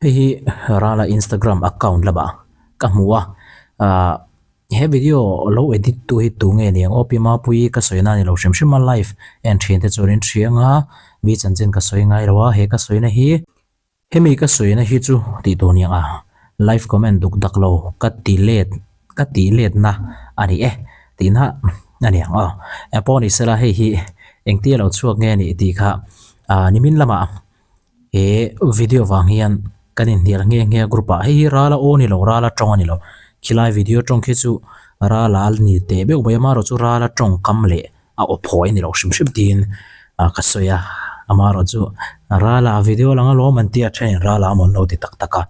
Hei hi Rala Instagram account lamah ka hmu a, ah he video lo edit tu hi tu nge ni ang aw Pi Mapuii ka sawi na a ni lo hrim hrim a live en thin te chuan in hria anga mi chanchin ka sawi ngai lo a, he ka sawi na hi hemi ka sawi na hi chu tih tur ni ang a live comment duk dak lo ka ti let ka tih let na a ni e tih na a ni ang aw engpawh ni sela hei hi engtia lo chhuak nge ni tih kha ah nimin lamah. He video vang hian kan inhnial nghe nghe a group ah hei hi Rala aw ni lo Rala tawng a ni lo khilai video tawng khi chu Rala a ni teh beuh mai a amaherawh chu Rala tawng kam leh a aw phawi a ni lo hrim hrim tiin ah ka sawi a amaherawh chu Rala video lang alawm an tia thenin Rala a mawn lo ti tak tak a.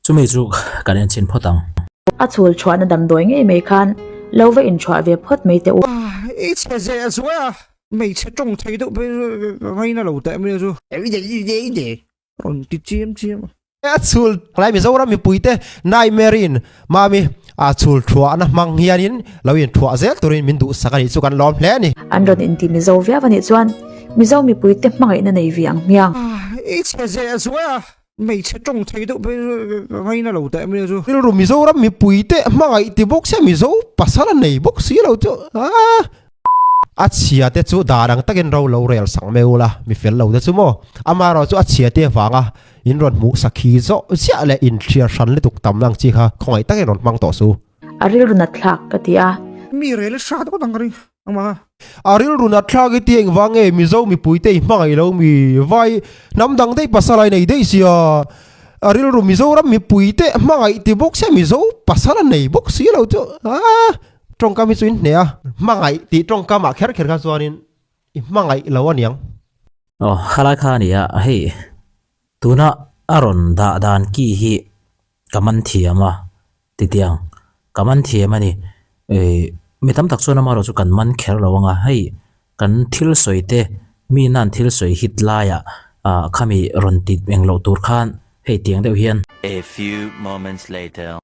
Chumi chu kan en chhin phawt ang. A chhul chhuahna damdawi ngei mai khan lo va inchhuah ve phawt mai teh u. I chhe zeh zuai a, hmeichhe tawng thei deuh phei chu ka ngaina lo teh mai chu. Rawn ti chiam chiam a. A chhul lai Mizoram mipuite Nightmare in Mami a chhul thuahna hmang hianin lo inthuah zel turin min duhsak a nih chu kan lawm hle a ni. An rawn inti Mizo viau a nih chuan Mizo mipuite hmangaihna nei ve ang hmiang. I chhe zeh zuai a, Hmeichhe tawng thei deuh phei chu ka ngaina lo teh mai chu. Rilru Mizoram mipui te hmangaih ti bawk sia Mizo pasal a nei bawk si lo chu aah. A chhia te chu dan ang takin ro lo rel sak mai ula mi fel lo te chu maw. Amaherawh chu a chhia te avanga in rawn hmuh sakhi zawh ziah leh in thliar hran lutuk tam ang chi kha khawngaih takin rawn hmang tawh su. A rilru nat thlak ka ti a. Mi rel hrat ngawt ang ka ring. A rilru nat thlak i ti engvang nge Mizo mipui te i hmangaih lo mi vai hnam dang daih pasal a i nei daih sia a rilru Mizoram mipui te hmangaih ti bawk sia Mizo pasal a nei bawk si lo chu aaa tawngkam hi chu in hneh a hmangaih tih tawngkam ah kher kher kha chuanin i hmangaih lo aniang. Aw khalai kha a nia hei tuna a rawn dah dan ki hi ka man thiam a Titiang, ka man thiam a ni. Ih, mi tam tak chuan amaherawh chu kan man kher lo ang a, hei kan thil sawi te, mi nan thil sawi hit laiah ah khami rawn ti eng loh tur khan hei tiang deuh hian. A few moments later.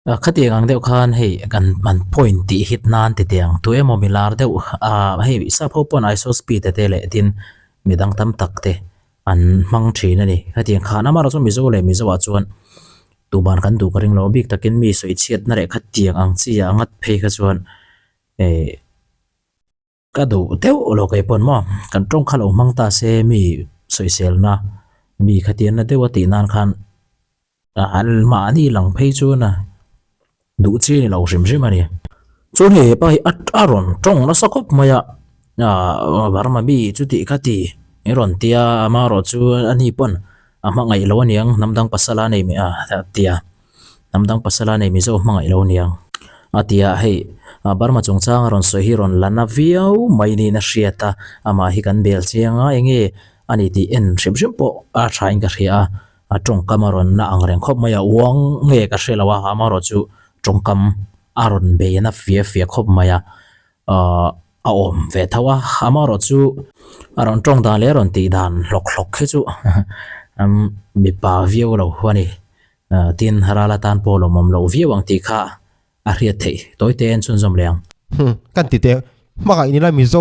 Khatiang ang deuh khan hei kan an point tih hit nan ti tiang tu emaw mi lar deuh ah hei sap ho pawn I saw speed te leh tin midang tam tak te an hmang thin a ni. Hetiang khan amaherawh chu Mizo leh Mizo ah chuan tuban kan duh ka ring lo a bik takin mi sawi chhiatna leh khatiang ang chi ah ngat phei kha chuan eh ka duh deuh lo kei pawn maw kan tawng kha lo hmang ta se mi sawiselna mi khatianna deuh a tih nan khan An mahni lang phei chuan a duh chi a ni lo hrim hrim a ni. Chuan hei hepa hi a rawn tawng nasa khawp mai a, aah Burma mi chu tih kha ti i rawn ti a, amaherawh chu a ni pawn a hmangaih lo aniang hnam dang pasal a nei a ti a, hnam dang pasal a nei Mizo hmangaih lo aniang a ti a, hei Burma chungchang a rawn sawi hi rawn la na viau mai niin a hriat a, amah hi kan bel chiang a enge a ni tih en hrim hrim pawh a tha in ka hria a. A tawngkam a rawn na ang reng khawp mai a, uang nge ka hre lo a, amaherawh chu tawngkam a rawn bei na fia fia khawp mai a, ahh a awm ve tho a, amaherawh chu a rawn tawng dan leh a rawn tih dan hlawk hlawk hi chu mipa viau lo a ni, tin ral atan pawh lawmawm loh viau ang tih kha a hriat theih tawi te en chhunzawm leh ang. Hum, kan ti teh hmangaih nila Mizo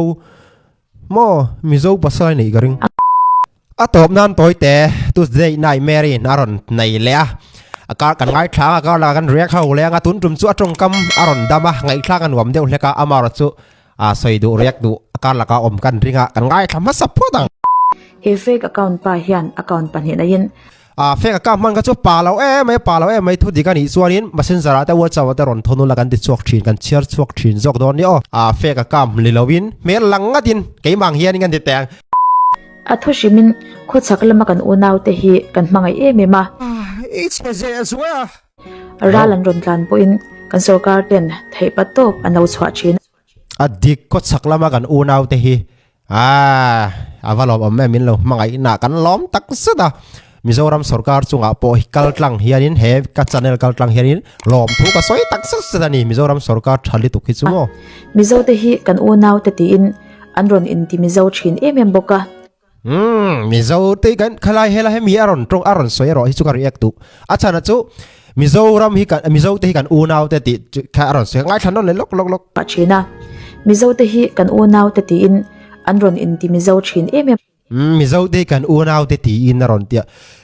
maw Mizo pasal a neih ka ring. A tawp nan tawi te Tuesday night Mary in a rawn nei leh a, a kar kan ngaithla ang a kar lakah kan react ho leh ang a tun tum chu a tawngkam a rawn dam a ngaihthlak a nuam deuh hlek a amaherawh chu a sawi duh react duh a kar lakah awm kan ring a kan ngaithla hmasa phawt ang. He fake account pa hian account pahnihna in A fake account hman kha chu pa lo em mai pa lo em mai thu dik a nih chuanin messenger ah te whatsapp ah te rawn thawn ula kan ti chhuak thin kan chhiar chhuak thin zawk dawn nia aw. A fake account ni loin hmel lang ngatin keimah ang hianin kan ti teh ang. A thu hrimin khawchhak lama kan unau te hi kan hmangaih em em a. I chhe zeh zuai a. Ral an rawn tlan pawhin kan sorkar ten theihpa tawp an lo chhuah thin. A dik khawchhak lama kan unau te hi Aaa a va lawm awm em min lo hmangaih na kan lawm tak zet a Mizoram sorkar chungah pawh hi kal tlang hianin he ka channel kal tlang hianin lawm thu ka sawi tak zet zet a ni Mizoram sorkar tha lutuk hi chu maw. Mizo te hi kan unau te tiin an rawn inti Mizo thin em em bawk a. Umm Mizo te kan khalai helai hemi a rawn tawng a rawn sawi erawh hi chu ka react duh a chhan a chu Mizoram hi kan Mizo te hi kan unau te tih chu kha a rawn sawi a ngaithla nawn leh lawk lawk lawk. Pah thin a, Mizo te hi kan unau te tiin. an rawn inti Mizo thin em em. Umm Mizo te hi kan unau te tiin a rawn ti a.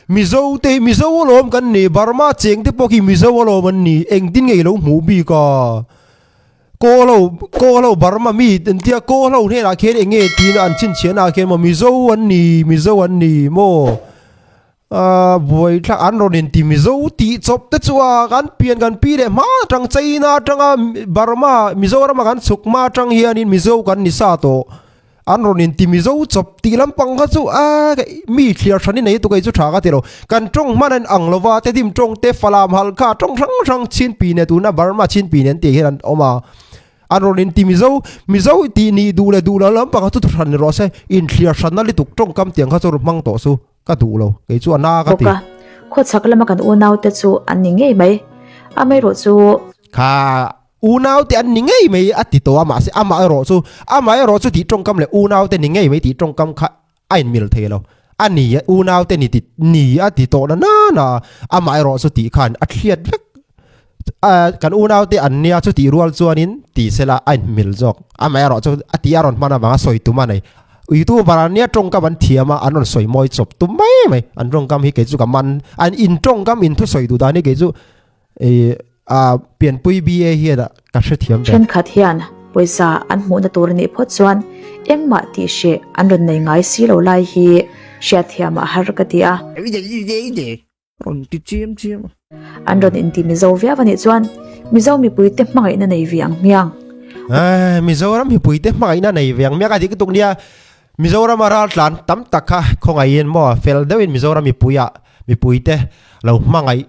Mizo te hi Mizo alawm kan ni, Burma cheng te pawh khi Mizo alawm an ni, engtin nge i lo hmuh bik a? Kaw lo, kaw lo Burma mi an tia, kaw lo hnenah khian eng nge tiin an chhinchhiahna ah khian maw Mizo an ni, Mizo an ni maw? Ahh buaithlak an rawn inti Mizo tih chawp te chu a kan pian kan pi leh hma atang China atanga Burma Mizorama kan chhuk hma atang hianin Mizo kan ni sa tawh an rawn inti Mizo chawp tih lampang kha chu a mi thliar hran in ei tuk ei chu tha ka ti lo kan tawng hman a in ang lova tedim tawng te Falam Halkha tawng hrang hrang Chinpi nen tuna Burma Chinpi nen tih hian an awm a. An rawn inti Mizo, Mizo tih nih duh leh duh lo lampang kha chu thu hran ni rawh se, inthliar hranna lutuk tawngkam tiang kha chu rawn hmang tawh su, ka duh lo, kei chu a na ka ti. Bawk a, khawchhak lama kan unaute chu an ni ngei mai, amaherawh chu. Kha unaute an ni ngei mai a ti tawh a, mahse amaherawh chu, amaherawh chu tih tawngkam leh unaute ni ngei mai tih tawngkam kha a inmil thei lo, a ni unaute ni ti ni a ti tawh na nana, amaherawh chu tih khan a thliat vek. Kan unaute an nia chu tih rual chuanin ti sela a inhmil zawk. Amaherawh chu a tih a rawn hman avanga sawi tum a nei. Youtuber an nia tawngkam an thiam a, an rawn sawi mawi chawp tum mai mai. An tawngkam hi kei chu ka man, an in tawngkam in thusawi duh dan hi kei chu ih a pianpui BA hian ka hrethiam ve. Thenkhat hian pawisa an hmuhna tur a nih phawt chuan engmah tih hreh an rawn nei ngai si lo lai hi hriatthiam a har ka ti a. Rawn ti chiam chiam a. An rawn inti Mizo viau a nih chuan Mizo mipuite hmangaihna nei ve ang hmiang. Eeh Mizoram mipuite hmangaihna nei ve ang hmiang a dik tuk nia. Mizorama raltlan tam tak kha khawngaihin maw fel deuhin Mizoram mipuiah mipuite lo hmangaih.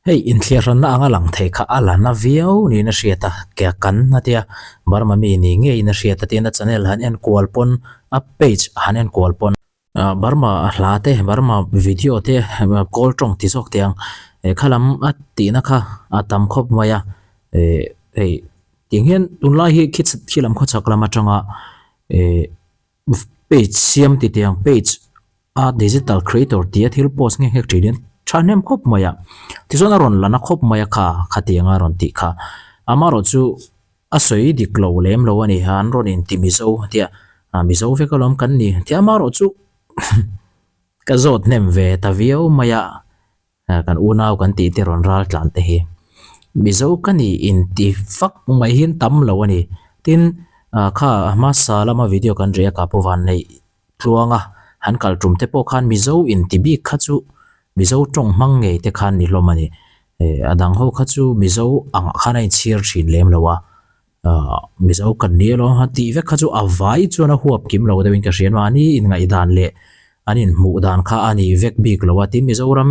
Hei inthliahranna anga lang thei kha a la na viau niin a hriat a, ke a kan a tia, Burma mi ni ngeiin a hriat a tiin a channel han enkual pawn a page han enkual pawn. Burma hla te Burma video te kawl tawng ti zawk teh ang kha lam a tihna kha a tam khawp mai a eh hei tiang hian tunlai hi khi khi lam khawchhak lam atanga eh page siam ti teh ang page a digital creator tia thil post nghe nghek thin hian thahnem khawp mai a tichuan a rawn la na khawp mai a kha khatiang a rawn tih kha amaherawhchu. A sawi dik lo lem lo a ni, an rawn inti Mizo tia, Mizo vek alawm kan ni tia amaherawh chu ka zawt hnem ve ta viau mai a, kan unau kan tih te rawn ral tlan te hi Mizo ka ni inti vak mai hian tam lo a ni. Tin, kha hmasa lama video kan reh a ka pu Vanneih Tluanga han kal tum te pawh khan Mizo inti bik kha chu Mizo tawng hmang ngei te khan ni hlawm a ni. A dang ho kha chu Mizo angah khan a inchhir thin lem lo a, Mizo kan ni alawm a tih vek kha chu a vai chuan a huap kim lo deuhin ka hria mahni inngaihdan leh an inhmuh dan kha a ni vek bik lo a tin Mizoram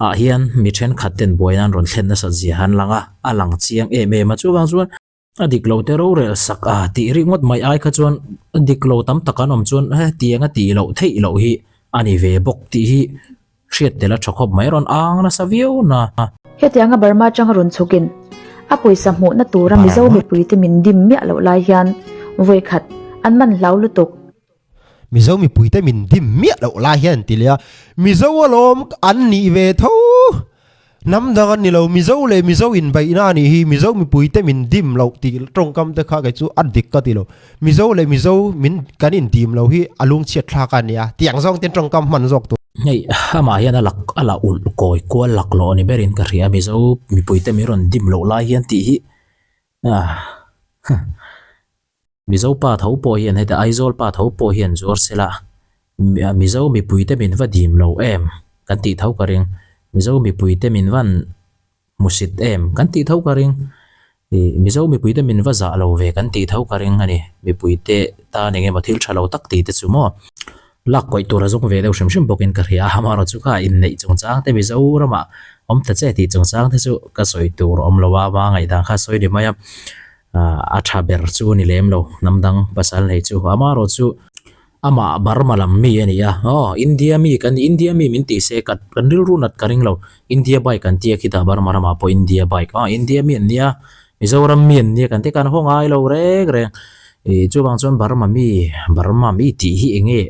ah hian mi thenkhat ten buaina an rawn thlen nasat zia han lang a, a lang chiang em em a chuvang chuan A dik lo te rorel sak a tih ringawt mai ai kha chuan a dik lo tam tak an awm chuan hetiang a tih loh theih loh hi a ni ve bawk tih hi hriat tel a tha khawp mai rawn ang nasa viau na. Hetianga Burma atanga rawn chhukin a pawisa hmuhna tura Mizo mipuite min dim miah loh lai hian vawikhat an man hlau lutuk. Mizo mipuite min dim miah loh lai hian an ti leh a, Mizo alawm an nih ve tho. Hnam dang an ni lo, Mizo leh Mizo inbeihna a nih hi, Mizo mipuite min dim loh tih tawngkam te kha kei chu a dik ka ti lo. Mizo leh Mizo min kan indim lo hi a lungchhiat thlak a nia, tiang zawng ten tawngkam hman zawk tur. Hei amah hian a lak a la ulh kawi kual lak lawh ni berin ka hria, Mizo mipuite min rawn dim loh lai hian tih hi ah Mizo pa tho pawh hian heta Aizawl pa tho pawh hian zuar sela Mizo mipuite min va dim lo em kan tih tho ka ring. Mizo mipuite min van hmusit em kan tih tho ka ring. Ih Mizo mipuite min va zah lo ve kan tih tho ka ring a ni. Mipuite tan eng emaw thil tha lo tak tih te chu maw lak kawih tur a zawng ve deuh hrim hrim bawkin ka hria a. Amaherawhchu chu kha inneih chungchang te Mizoramah awm ta che tih chungchang te chu ka sawi tur awm lo a, ama ngaihdan kha sawi ni mai a. A tha ber chu ni lem lo, hnam dang pasal nei chu. Amaherawh chu amah Burma lam mi a ni a, aw India mi kan ni, India mi min tih se ka kan rilru nat ka ring lo, India bike an tia khitah Burma ramah pawh India bike, aw India mi an nia, Mizoram mi an nia kan ti kan haw ngai lo reng reng. Ih chuvang chuan Burma mi, Burma mi tih hi eng nge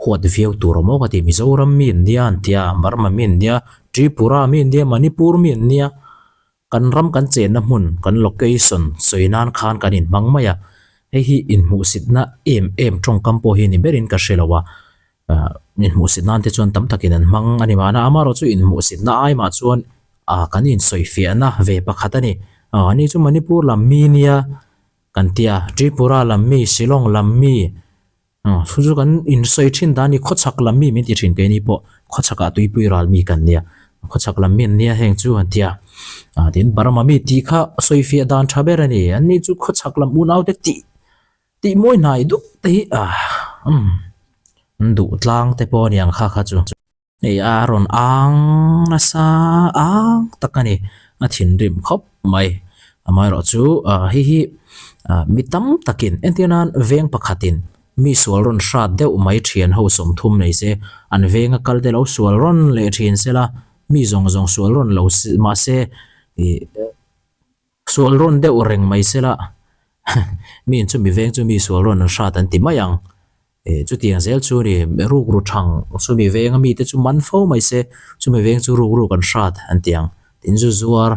huat viau tur awm aw ka ti, Mizoram mi an nia an tia, Burma mi an nia, Tripura mi an nia, Manipur mi an nia. Kan ram kan chenna hmun, kan location sawi nan khan kan inhmang mai a. Hei hi inhmuhsitna em em tawngkam pawh hi ni berin ka hre lo a, inhmuhsit nan te chuan tam takin an hmang a ni mahna amaherawh chu inhmuhsitna ai mah chuan kan insawifiahna ve pakhat a ni. Ani chu Manipur lam mi nia kan tia, Tripura lam mi, Shillong lam mi, Chu chu kan insawi thin dan a ni, khawchhak lam mi min ti thin keini pawh khawchhakah tuipui ral mi kan nia, khawchhak lam mi an nia heng chu an tia. Tin Burma mi tih kha sawifiah dan tha ber a ni, an ni chu khawchhak lam unaute tih tih mawi hnai dup te hi umm an duh tlang te pawh a ni ang kha kha chu. Hei a rawn ang nasa ang tak a ni, a thinrim khawp mai. Amaherawh chu hei hi mi tam takin entir nan veng pakhatin mi sual rawn hrat deuh mai thian ho 30 nei se, an venga kal te lo sual rawn leh thin sela, mi zawng zawng sual rawn lo mahse ih Sual rawn deuh reng mai sela, miin chu mi veng chu mi sual rawn an hrat an ti mai ang. Eh, chutiang zel chu ni, rukru thang chu mi venga mite chu man fo mai se, chu mi veng chu rukruk an hrat an ti ang. Tin zu zuar,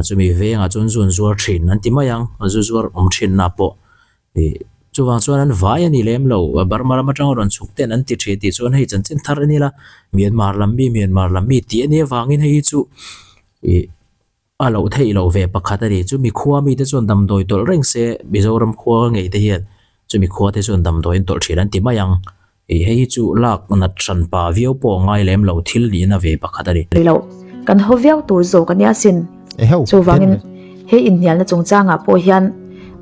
chu mi vengah chuan zu an zuar thin an ti mai ang, zu zuar awm thinna pawh. Eh, chuvang chuan an vai a ni lem lo, Burma ram atanga rawn chhuk ten an ti thin tih chuan hei chanchin thar a ni la, Myanmar lam mi, Myanmar lam mi tih a nih avangin hei hi chu ih, A loh theih loh ve pakhat a ni. Chumi khua mite chuan damdawi tawlh reng se, Mizoram khua ngei te hian chumi khua te chuan damdawi an tawlh thin an ti mai ang. Ih hei hi chu lak nat hran pa viau pawh a ngai lem lo thil nihna ve pakhat a ni. Rei loh, kan haw viau tur zawk a nia sin. Chuvangin he inhnialna chungchangah pawh hian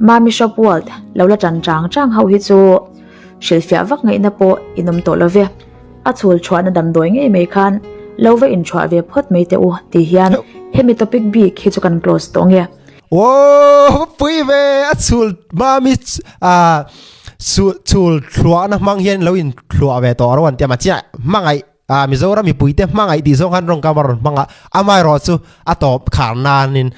Mami Shop World lo la tan chang chang ho hi chu hrilhfiah vak ngaihna pawh in awm tawh lo ve. A chhul chhuahna damdawi ngei mai khan lo va inchhuah ve phawt mai teh u tih hian hemi topic bik hi chu kan close tawh nge. Aww pui ve a chhul mami ah chhul chhul thluahna hmang hian lo in thluah ve tawh ro an tia mahse hmangaih ah Mizoram mipui te hmangaih tih zawng khan rawng kam a rawn hmang a amaherawh chu a tawp khar nanin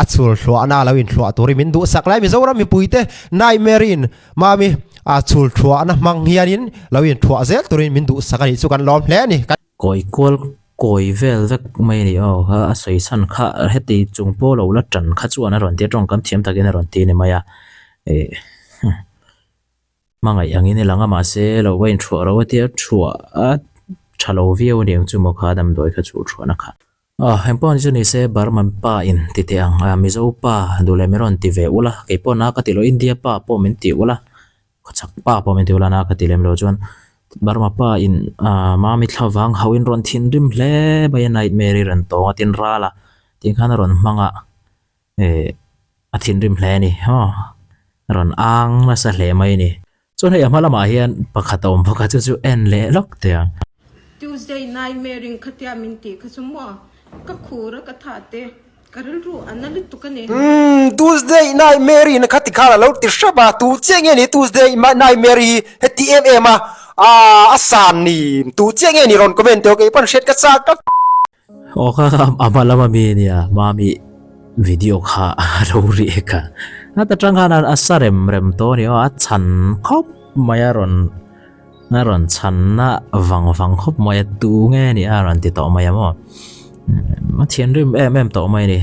a chhul thluahna lo in thluah turin min duhsak lai Mizoram mipui te nightmare in Mami, a chhul thuahna hmang hianin lo inthuah zel turin min duhsak a nih chu kan lawm hle a ni. Kan. Kawi kual kawi vel vek mai a ni aw, kha a sawi chhan kha heti chung pawh lo la tan kha chuan a rawn ti a, tawngkam thiam takin a rawn ti a ni mai a, eh hmangaih angin i lang a mahse lo va inthuah lo a tia thuah a tha lo viau a ni ang chu maw kha damdawi kha chhul thuahna kha. Aw, eng pawh ni chu ni se, Burma pa in ti teh ang, Mizo pa duh leh min rawn ti ve ula, kei pawh na ka ti lo, India pa pawh min ti ula, khawchhak pa pawh min ti ula na ka ti lem lo chuan Burma pa in Mami thla vang hauh in rawn thinrim hle mai a, nightmare i rawn tawng a tin ral a, tin khan a rawn hmang a. Eh, a thinrim hle a ni. Aw, rawn ang nasa hle mai a ni. Chuan hei a hma lamah hian pakhat a awm bawk a, chu chu en leh lawk teh ang. Tuesday nightmare in khatia min tih kha chu maw ka khur a ka thah te ka rilru a na lutuk a ni. Umm, Tuesday nightmare in kha ti khan a lo ti hrep a, tu chiah nge ni Tuesday nightmare hi heti em em a, a san ni, tu chiah nge ni rawn comment teh kei pawn hriat ka chak tlat. Aw kha kha a hma lama mi ania mami video kha a lo ri ek a a ta tang khan a sa rem rem tawh a ni aw a chhan khawp mai a rawn a rawn chhan na vang vang khawp mai a tu nge ni a rawn ti tawh mai a maw a thianrim em em tawh mai a ni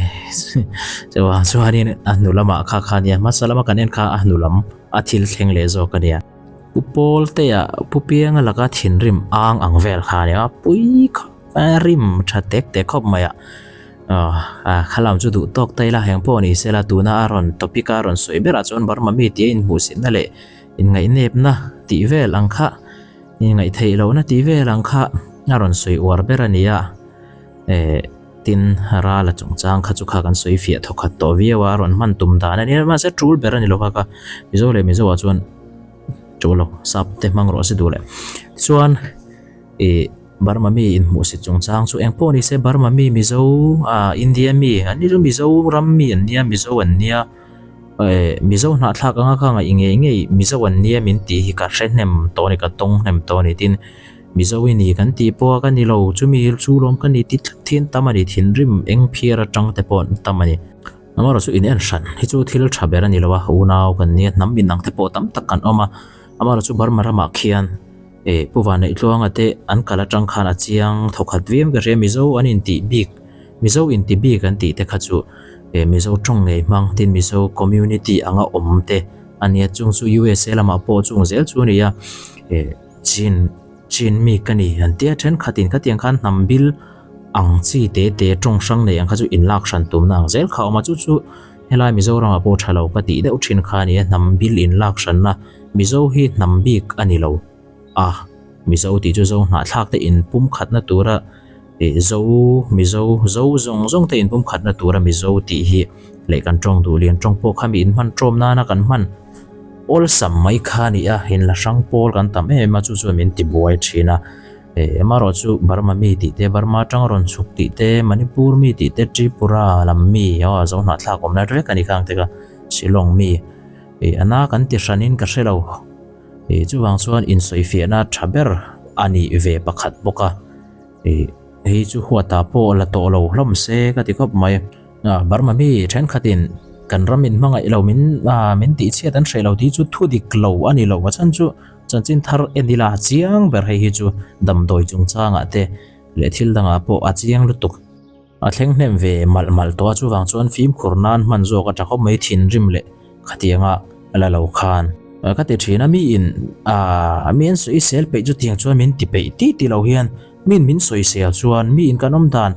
chuvang chuanin a hnu lamah kha kha ania hmasa lama kan en kha a hnu lam a thil thleng leh zawk a nia. Pu Pawltea Pu Pianga laka thinrim ang ang vel kha a nia pui khawp a rim tha tek tek khawp mai a ah khalam chu duh tawk ta ila heng pawh ni sela tuna a rawn topic a rawn sawi berah chuan Burma mi tia inhmuhsitna leh inngaih-nepna tih vel ang kha inngaihtheih lohna tih vel ang kha a rawn sawi uar ber a ni a eh tin rala chungchang kha chu kha kan sawi fiah thawkhat tawh viau a a rawn hman tum dan a ni a mahse tul ber a ni lo kha kha Mizo leh Mizo ah chuan tul lo sap te hmang rawh se duh leh tichuan ih Burma mi inhmuhsit chungchang chu eng pawh ni se Burma mi Mizo ah India mi an ni chu Mizo ram mi an nia Mizo an nia eh Mizo hnahthlak anga kha ngaih ngei ngei Mizo an nia min tih hi ka hre hnem tawh a ni ka tawng hnem tawh a ni tin Mizo i ni kan tih pawh a ka ni lo chumi chu lawm ka ni ti tlat thin tam a ni thinrim eng phiar atang te pawh an tam a ni. Amaherawh chu in en hran hi chu thil tha ber a ni lo a unau kan nia hnam inang te pawh tam tak kan awm a amaherawh chu Burma ramah khian Eh, Pu Vaneihtluanga te an kal atang khan a chiang thawkhat viau ka hria, Mizo an intih bik, Mizo inti bik an tih te kha chu eh Mizo tawng ngei hmang tin Mizo community anga awm te a nia chung chu USA lamah pawh chung zel chu a ni a eh chin chin mi ka ni an tia thenkhatin khatiang khan hnam bil ang chi te te tawng hrang nei ang kha chu inlak hran tumna ang zel kha a awm a chu chu helai Mizoramah pawh tha lo ka tih deuh thin kha a ni a hnam bil inlak hranna Mizo hi hnam bik a ni lo. A, Mizo tih chu Zo hnahthlak te inpumkhatna tura ih Zo, Mizo, Zo zawng zawng te inpumkhatna tura Mizo tih hi leh kan tawng duh lian tawng pawh kha mi inhman tawm nana kan hman awlsam mai kha a ni a, inla hrang pawl kan tam em em a chu chuan min tibuai thin a. Ih amaherawh chu Burma mi tih te, Burma atanga rawn chhuk tih te, Manipur mi tih te, Tripura lam mi aw Zo hnahthlak awmna vek a ni khang te kha Shillong mi ih a na kan ti hranin ka hre lo. Ih chuvang chuan insawifiahna tha ber a nih ve pakhat bawk a, ih hei chu huatah pawh la tawh lo hlawm se ka ti khawp mai. Ah Burma mi thenkhatin kan ram in hmangaih lo min ah min tihchhiat an hreh lo tih chu thu dik lo a ni lo a chhan chu chanchin thar en ila a chiang ber hei hi chu damdawi chungchangah te leh thil dangah pawh a chiang lutuk. A thleng hnem ve malh malh tawh a, chuvang chuan fimkhur nan hman zawk a tha khawp mai thinrim leh khatianga la lo khan. Ka ti thin a, miin aah mi an sawisel peih chutiang chuan min ti peih tih tih lo hian miin min sawisel chuan miin kan awm dan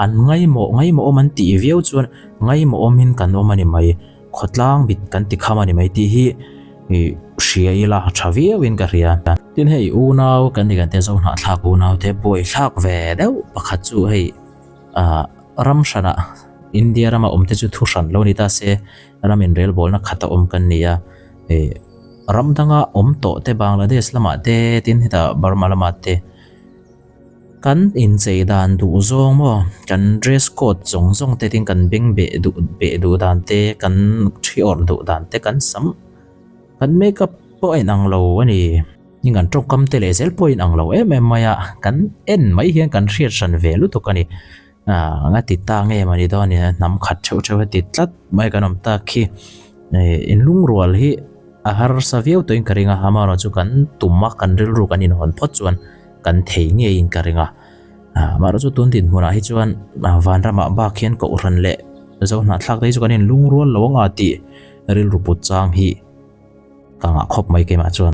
an ngaimawh ngaimawh awm an tih viau chuan ngaimawh awmin kan awm a ni mai, khawtlang mit kan ti kham a ni mai tih hi hria ila tha viauin ka hria. Tin hei unau kan ni kan tia Zohnahthlak unau te buaithlak ve deuh pakhat chu hei. Ahh ram hranah India rama awm te chu thu hran lo ni ta se, ram inrelbawlna khata awm kan ni a, ih ram danga awm tawh te Bangladesh lamah te tin hetah Burma lamah te kan inchei dan duh zawng maw kan dress code zawng zawng te tin kan beng beh duh beh duh dan te kan thi awrh duh dan te kan sam kan makeup pawh a inang lo a ni. Ni kan tawngkam te leh zel pawh in ang lo em em mai a, kan en mai hian kan hriat hran ve lutuk a ni. Aaa nga ti ta nge mawni dawn ni hnam khat theuh theuh a ti tlat mai kan awm tak khi. Ih inlungrual hi a harsa viau tawhin ka ring a, amaherawh chu kan tum a kan rilru kan inhawn phawt chuan kan thei ngeiin ka ring a. Amaherawh chu tun dinhmunah hi chuan vanramah bak hian kohhran leh Zohnahthlak te hi chu kan inlungrual lo anga tih rilru put chang hi ka ngah khawp mai keimah chuan.